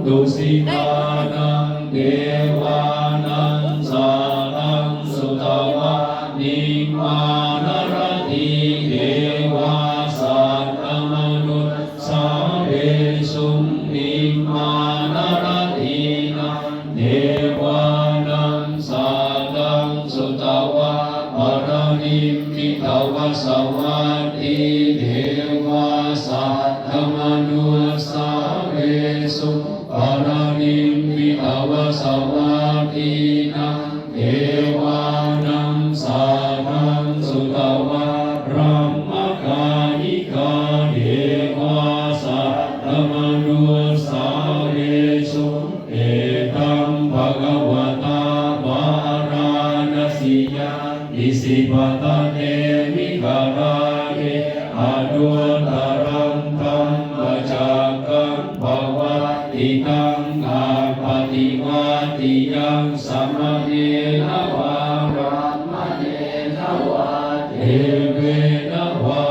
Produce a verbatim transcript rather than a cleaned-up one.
tusitā naṃ devānaṃ sādhaṃ sutvā nimmānaratī devā saddamanussāvesuṃ. Nimmānaratīnaṃ devānaṃ sādhaṃ sutvā paranimmitavasavattī devā saddamanussāvesuṃ. Paranimmitavasavattīnaṃ devānaṃ sādhaṃ sutvā brahmakāyikā devā saddamanussāvesuṃ. Etaṃ bhagavatā bārāṇasiyaṃ isipatane migadāye anuttaraṃ dhammacakkaṃ pavattitaṃ appaṭivattiyaṃ samaṇena vā brāhmaṇena vā devena vā